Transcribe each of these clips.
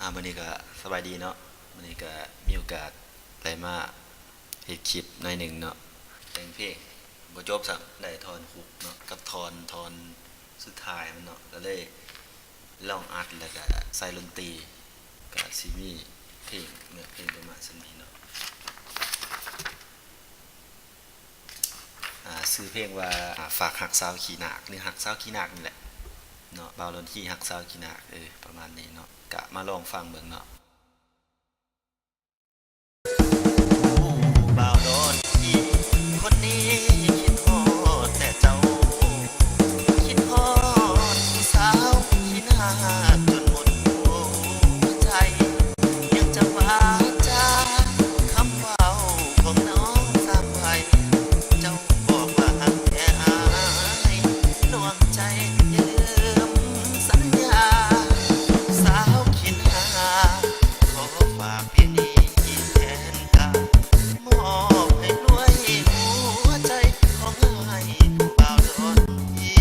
ອ່າ ມື້ນີ້ກໍສະບາຍດີເນາະ, ມື້ນີ້ກໍມີໂອກາດໄດ້ມາເຮັດຄລິບໜ້ອຍໜຶ່ງເນາະ, ແຕ່ງເພງບໍ່ຈົບຊ້ຳ ໄດ້ທ່ອນຮຸກເນາະ ກັບທ່ອນ ທ່ອນສຸດທ້າຍມັນເນາະ, ກໍເລີຍລອງອັດ ແລ້ວກໍໃສ່ດົນຕີ, ກໍຊິມີເພງ ເນື້ອເພງປະມານສ່ຳນີ້ເນາະ. ອ່າ ຊື່ເພງວ່າ ອ່າ ຝາກຮັກສາວຂີ້ນາກ ຫຼື ຮັກສາວຂີ້ນາກນີ້ແຫຼະເນາະ, ບ່າວດົນຄີຮັກສາວຂີ້ນາກ ເອີ ປະມານນີ້ເນາະ, ກະມາລອງຟັງເບິ່ງເນາະ. ຜູ້ບ່າວດົນຄີຄົນນີ້ ຄິດຮອດແຕ່ເຈົ້າ ຄິດຮອດຜູ້ສາວຂີ້ນາກ ຈົນໝົດຫົວໃຈ ຍັງຈຳວາຈາ ຄຳເວົ້າຂອງນ້ອງສາວໄພ ເຈົ້າບອກວ່າຮັກແທ້ອ້າຍ ດວງໃຈຢ່າລືມສັນຍາ ສາວຂີ້ນາກ ຂໍຝາກເພງນີ້ແທນການ ມອບໃຫ້ດ້ວຍຫົວໃຈຂອງອ້າຍ ຜູ້ບ່າວດົນຄີ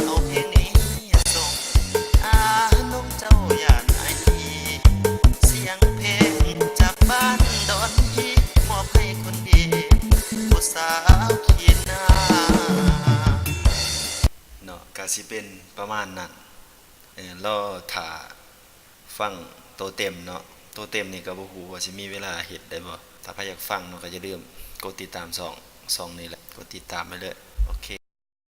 ເອົາເພງນີ້ສົ່ງ ອາ ນ້ອງເຈົ້າຢ່ານອາຍ ສຽງເພງຈາກບ້ານດອນຮີ ມອບໃຫ້ຄົນດີ ຜູ້ສາວຂີ້ໜ້າເນາະ. ກະຊິເປັນປະມານນັ້ນ, ເອີ ລໍຖ້າຟັງໂຕເຕັມເນາະ, ໂຕເຕັມນີ້ກະບໍ່ຮູ້ວ່າຊິມີເວລາເຮັດໄດ້ບໍ່. ຖ້າໃຜຢາກຟັງເນາະ ກະຢ່າລືມກົດຕິດຕາມຊ່ອງ ຊ່ອງນີ້ແຫຼະ, ກົດຕິດຕາມໄວ້ເລີຍ. ໂອເຄ